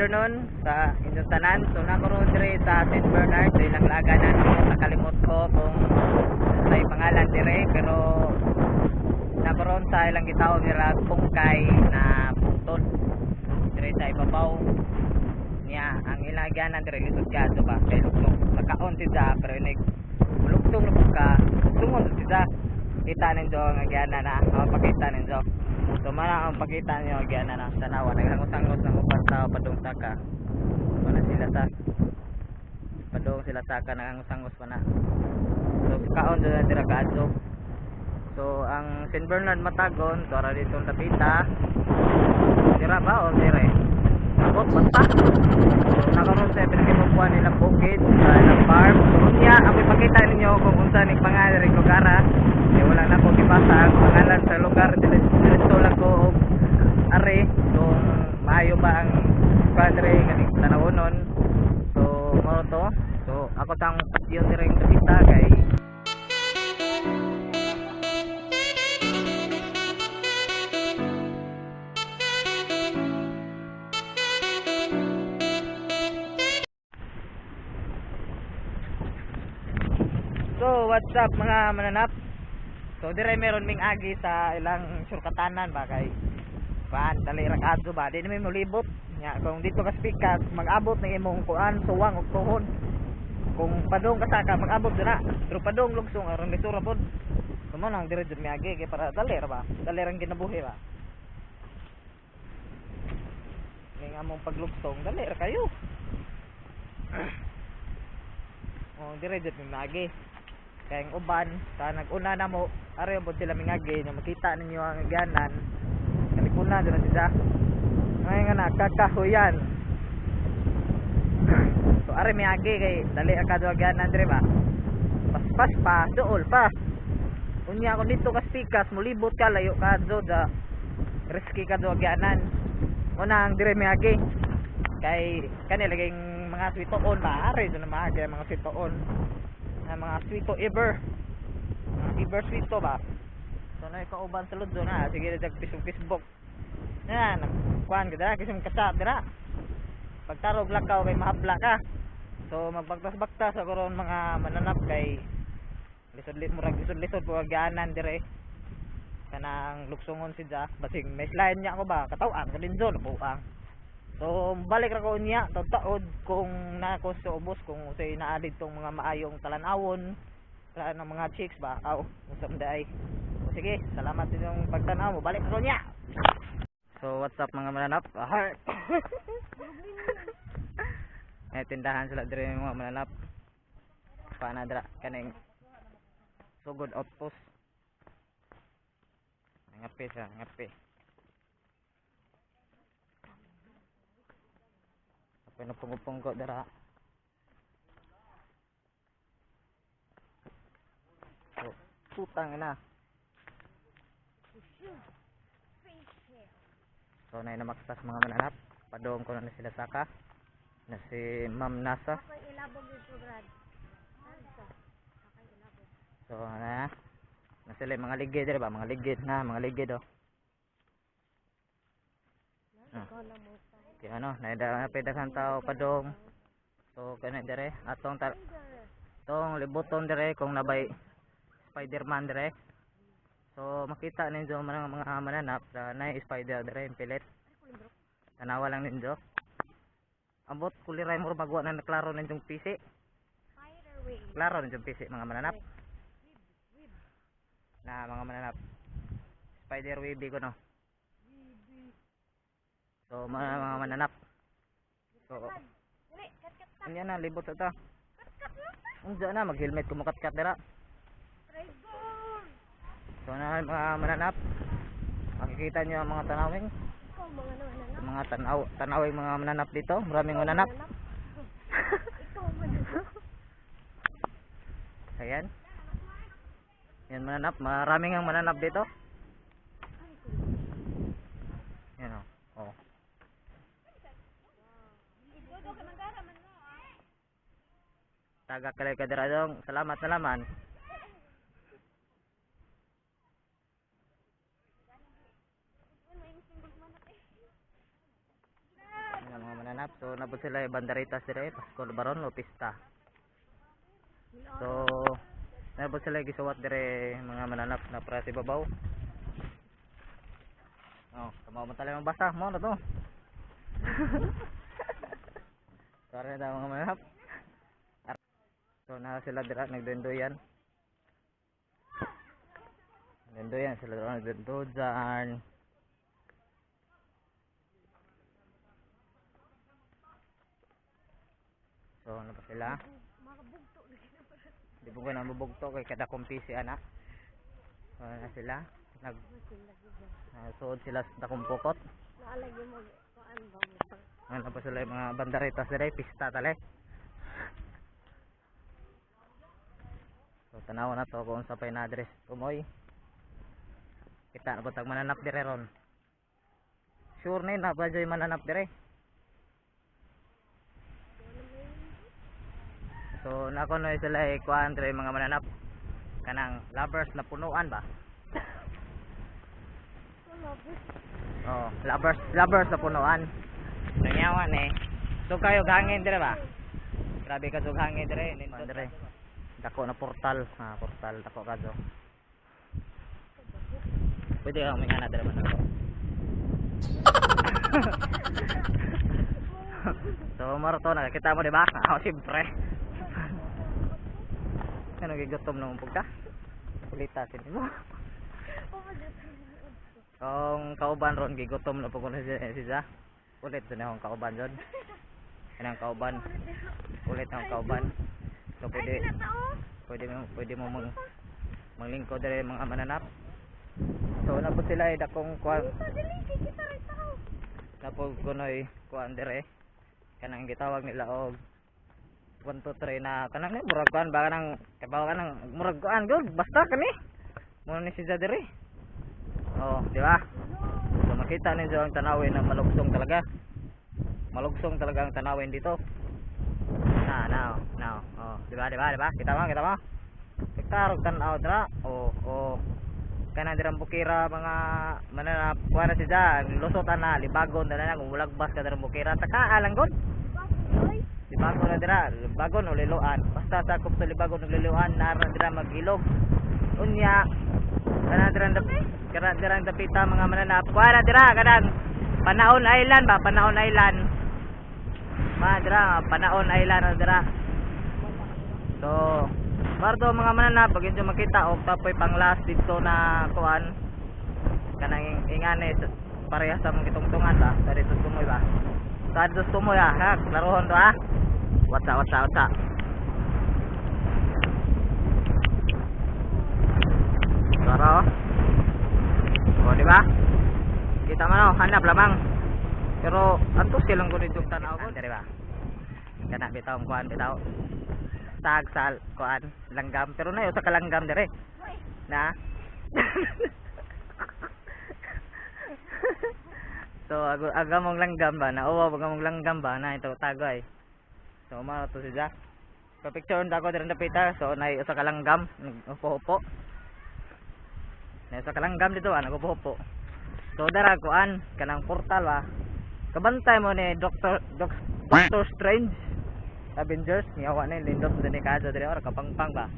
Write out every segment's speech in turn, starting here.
afternoon sa inyong tanan. So nakaroon dire sa St. Bernard, so ilang laganan ko, nakalimot ko kung sa pangalan dire, pero nakaroon sa ilang gitawag nila pungkay na putol dire sa ibabaw niya. Ang ilang laganan dire lisod ka so ba kay luksong nakaon siya, pero inig luksong na ka sungon siya. Kita ninyo ang laganan na mapakita ninyo. So mana ang pakita niyo gyana na tanawa naglangot-angot ng upat tao padung saka. Mana sila sa padung sila saka nangangos-angos pa na. So kaon dito dira kaadto. So ang St. Bernard Matagon, so ara dito tapita. Dira ba o dire? Abot basta. So nakaroon sa pinagkinukuha nila bukid sa ilang farm. So unya ang ipakita ninyo kung unsa ni pangalan ring lugar. Wala na ko gibasa ang pangalan sa lugar dito lang ko are kung maayo ba ang padre kaning tanawonon. So mao to. So ako tang patyon dire ang tapita kay So what's up mga mananap? So dire meron ming agi sa ilang surkatanan ba kay pan dali ra kadto ba di na mo libot nya kung dito ka spikas mag-abot ng imong kuan suwang ug tuhod. Kung padong ka saka mag-abot dira pero padong lugsong aron lisura pod. Kumo nang dire jud mi agi kay para dali ra ba dali ra ginabuhi ba ning among paglugsong dali ra kayo. Oh dire jud mi agi kay ang uban sa nag-una na mo ari pod sila mingagi na makita ninyo ang ganan kalikuna dira sila ay nga nakakahuyan. So ari miyagi kay dali akado ganan dire ba paspas pa dool pa unya kung dito ka spikas mulibot ka layo ka da risky ka do ganan una ang dire miyagi kay kanila laging mga switoon ba ari do na mga mga switoon na mga swito ever swito ba so na ikauban sa ludo na sige dag pisong-pisbok yan kuan ka dira kisong kasap dira pagtarog lakaw may mahapla ka so magbaktas-baktas sa karon mga mananap kay lisod po agyanan dire kanang luksongon sidya basing may slide niya ako ba katawan ko din dyon buang. So balik ra ko niya taud kung nako sa ubos kung usay naadid tong mga maayong talanawon sa ng mga chicks ba aw usam day. So sige salamat din yung pagtanaw mo balik ra ko niya. So what's up mga mananap? May tindahan sila dire mga mananap paana dira kaning sugod outpost ngapi siya ngapi. Pinupungko dara. So, putang ina. So, na namaktas mga mananap. Padong ko na sila saka. Na si Ma'am Nasa. So, na sila mga ligid dira ba? Mga ligid na, mga ligid oh. Okay, ano, napidasan tao padong. So kana dire atong tong libuton dire kung nabay Spider-Man dire. So makita ninyo mga mananap na nay spider dire pilit. Tanawa lang ninyo. Ambot kuliray mo bagwa na klaro ninyong pisi. Klaro ninyong pisi mga mananap. Na mga mananap. Spider web ko no. So mga mananap. So anya na libot ata. Unsa na mag-helmet ko makat-kat dira. So na mga mananap. Makikita niyo ang mga tanawing. Mga tanawing mga mananap dito, maraming mananap. Ayan. Yan mananap, maraming ang mananap dito. Yan oh. Taga kalay kadira dong. Salamat salaman. Mga mananap. mananap. So nabot sila banderitas dire, Pasko baron o pista. So nabot sila gisuwat dire mga mananap na para sa babaw. Oh, kamo man talaga mabasa mo na to. Sorry na mga mananap. So na sila dire nagdendoyan. Nagdendoyan sila nagdendoyan. So ano pa sila? Di po ko na mabugto kay kada kumpisi ana. So na sila nag suod sila sa kumpukot. Naalagay mo kuan ba mo. Ano pa sila yung mga banderitas dire pista tale. So tanaw na to kung sa pay na address kumoy. Kita na po tag mananap dire ron. Sure na ba joy mananap dire? So nako no sila kuan dire mga mananap kanang lovers na punuan ba? Oh, lovers na punuan. Nanyawan So kayo gangin dire ba? Grabe ka jud hangin dire nindot dire. Dako na portal, portal dako kadto. Pwede ka mingana dire man. So marato na kita mo di ba? Siyempre. Ano gigutom na umpog ka? Kulita sin mo. Kung kauban ron gigutom na pug siya. Ulit din akong kauban ron. Kanang kauban. Ulit ang kauban. So pwede mo manglingkod dire mga mananap. So na po sila dakong kuan. Napog kunoy kuan dire. Kanang gitawag nila og 1 2 3 na kanang murag kuan ba kanang kabaw kanang murag kuan gud basta kani. Mo ni si dire. Oh, di ba? So makita ninyo ang tanawin na malugsong talaga. Malugsong talaga ang tanawin dito. Now. Oh, di ba? Kita mo. Tarog tanaw dra. Oh. Kana dirang bukira mga mananap kuan si diyan, lusotan na libagon na kung mulagbas ka dirang bukira taka lang gud. Libagon na dira, libagon o liluan. Basta sakop sa libagon ug liluan naran dira magilog. Unya kana dirang dapita mga mananap. Kuan dira kanang Panaon Island ba? Panaon Island. Dira Panaon Island dira. So marto mga mananap pag inyo makita og tapoy panglas dito na kuan kanang ingane parehas sa mong gitungtungan ba sa dito tumoy ba sa dito tumoy ha laruhon to what's up Claro o di ba kita man hanap lamang pero ato silang ko dito tanaw ko di ba kana bitaw kuan bitaw tag sa kuan langgam pero na sa kalanggam dire na so aga mong langgam ba na uwa aga mong langgam ba na ito tagay so mao to siya pa picture ndako dire napita so na sa kalanggam nagpupo na sa kalanggam dito nagpupo so dara kuan kanang portal ba kabantay mo ni Doctor Strange Avengers niyawa na lindot din ni kaso dire or kapangpang ba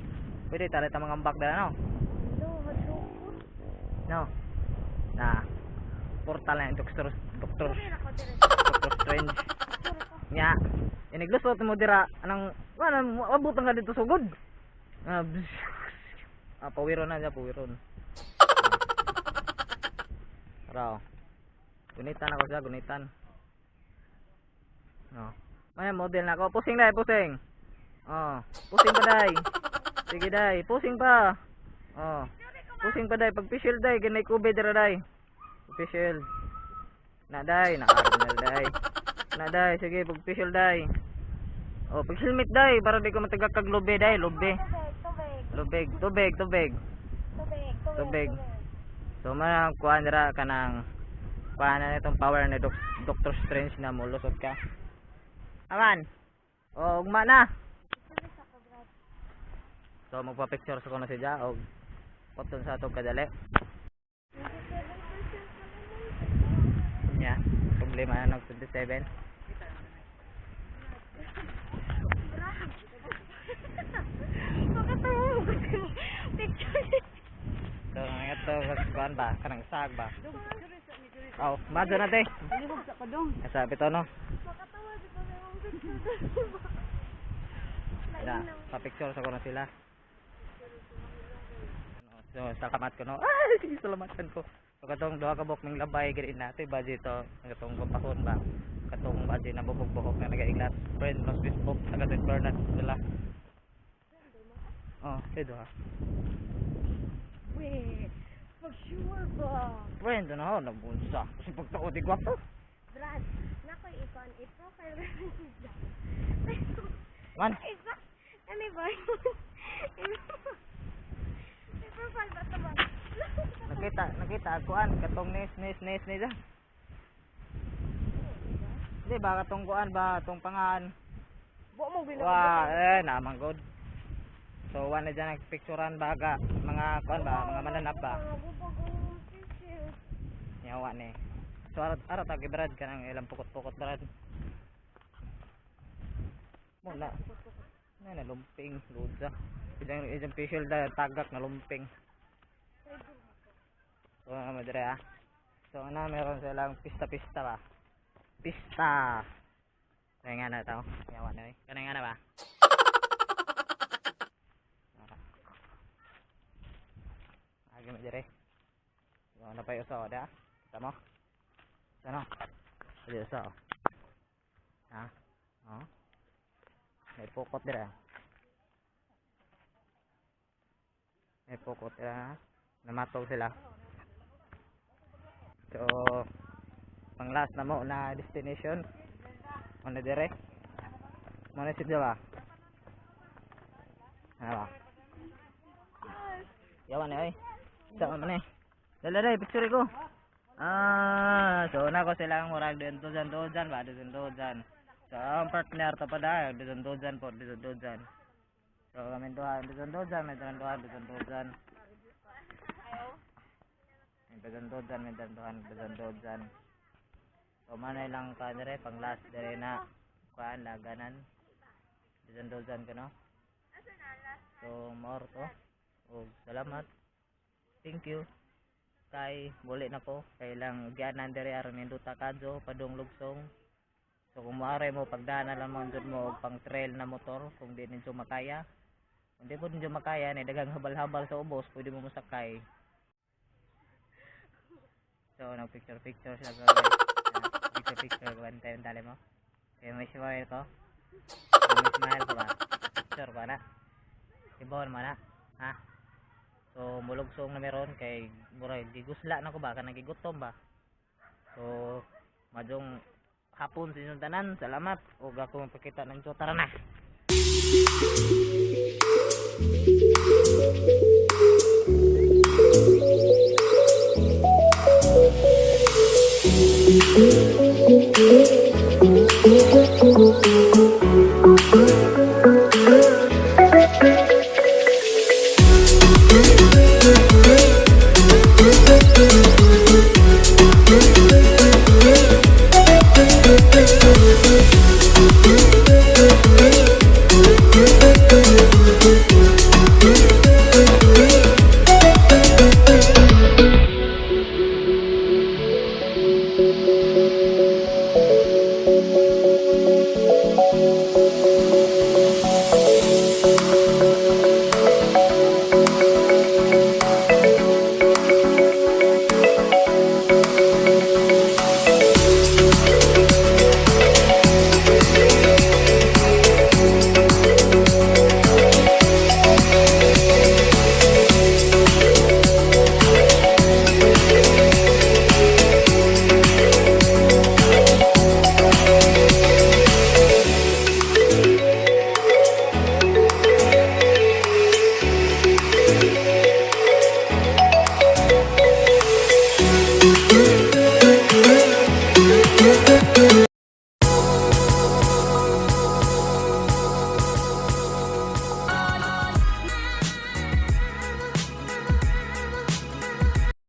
pwede tara ta mangambak dala no na portal na Doctor Strange nya iniglusot mo dira anang abutan nga dito sugod pawiron na siya pawiron raw gunitan ako siya gunitan no may model na ako. Pusing dai, pusing. Oh, pusing pa dai. Sige dai, pusing pa. Oh. Pusing pa dai pag facial dai, ganay kube dira dai. Facial. Na dai, naka-arnal dai. Na dai, sige pag facial dai. Oh, pag helmet dai para di ko matagak kag lobe dai, lobe. Tubig. So man kuan dira kanang kuan na itong power ni Doctor Strange na mulusot ka. Aman. O ugma na. So magpa-picture sa kuno siya og poton sa atong kadali. Yeah, problema na nag 27. Picture. So nga to kuan ba kanang sag ba. Oh, madyo na te. Lihog sa padong. Sabi to no. Makatawa dito na yung picture. Na, pa-picture sa kono sila. So, salamat ko no. Ay, salamatan ko. So, katong duha ka bok ning labay gid nato ba dito, katong kapahon ba. Katong ba na bubog-bubog na nagaiglat. Friend nos Facebook sa St. Bernard sila. Oh, ito ha. Wait, for sure ba? Friend ano nabunsa. Kasi pagtao di gwapo. Brad, nakoy ikon i-profile Man, Isa, ano ba? I-profile ba ito ba? nakita kuan katong nis da. Di ba katong kuan ba tong pangan. Buo mo bilang. Wah, naman good. So, wala dyan nagpicturean baga, mga kuan ba, mga mananap ba. Yawa ni. So, arat agi Brad ka ng ilang pukot-pukot Brad. Muna. Na lumping, luza. Ijang facial da tagak na lumping. So, madre ah. So, meron silang pista-pista ba. Pista. Kaya nga na tao. Yawa na eh. Kaya nga na ba? Agi madre. So, ano pa yung usaw da? Kita mo? Ano? Pwede usaw. Ha? Oh? May pukot dira. May pukot dira. Namatog sila. So, pang last na mo na destination. Ano dire? Mana si ba? Ano? Yawan eh. Saan man eh. Dala picture ko. So na ko silang murag din dojan ba dojan. So ang partner to pa da dojan po dojan. So kami doan dojan may dojan. Dojan. So manay lang ka dire pang last dire na kuan laganan. Dojan ka no. So more to. Oh, salamat. Thank you. Kay buli na ko kay lang gianan dire aron induta kadto padung lugsong. So kung maaari mo pagdaan lang mo jud mo pang trail na motor kung di ninyo makaya. Kung di po ninyo makaya ni dagang habal-habal sa ubos pwede mo musakay. So nag picture sila guys. Picture one time dali mo. Kay may smile ko. May smile ko ba? Picture ba na? Ibon mo na. Ha? So mulugsong na meron kay murag gigusla na ko ba kanang gigutom ba. So madong hapon sa inyong tanan. Salamat ug ako magpakita ng tara na.